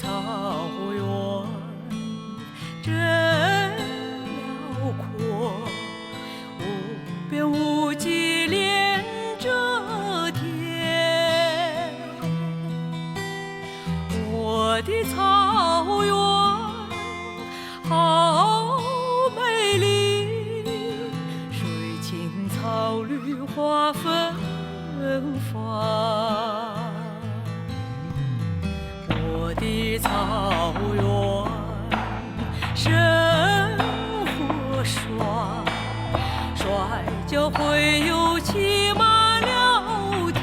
草原真辽阔，無邊無際連著天。我的草原好美麗，水清草綠花芬芳。我的草原生活爽，摔跤會友騎馬聊天。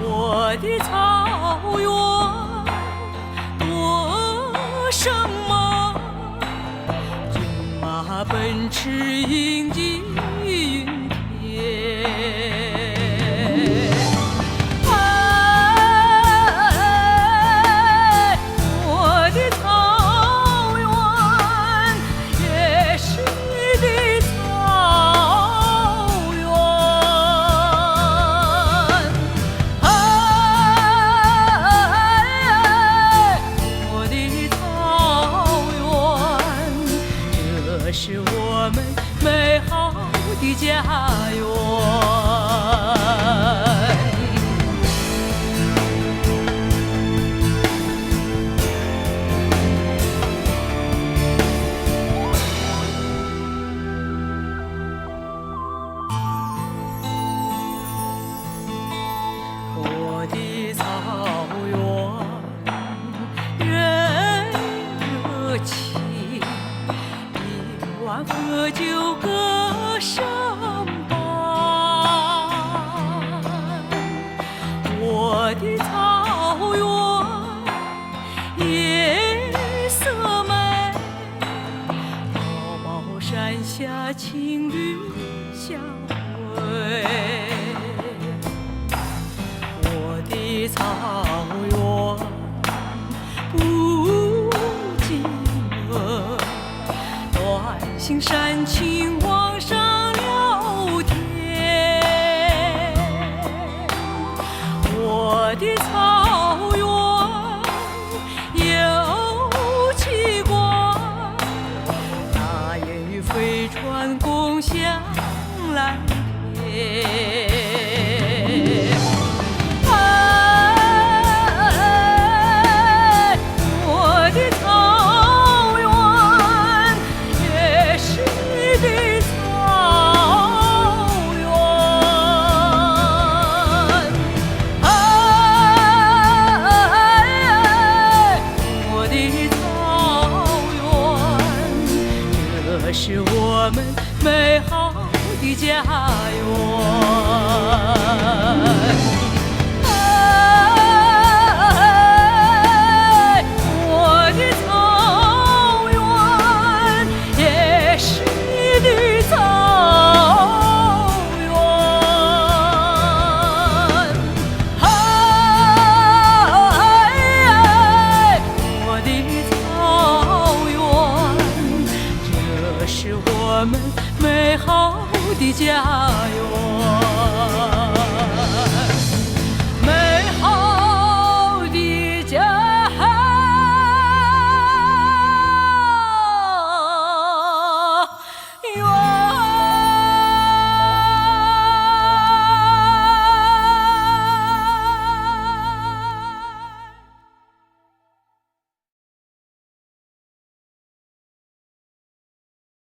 我的草原多生猛，駿馬奔馳迎金天。哎，我的草原也是你的草原。哎，我的草原，這是我們美好的家園。我的草原人熱情，一碗喝酒歌聲伴。我的草原夜色美，寶寶山下情侶相會。我的草原不寂寞，短信煽情網上聊天。我的草原有奇觀，大雁與飛船共享藍天。哎，我的草原也是你的草原。哎，我的草原，這是我們美好的家園。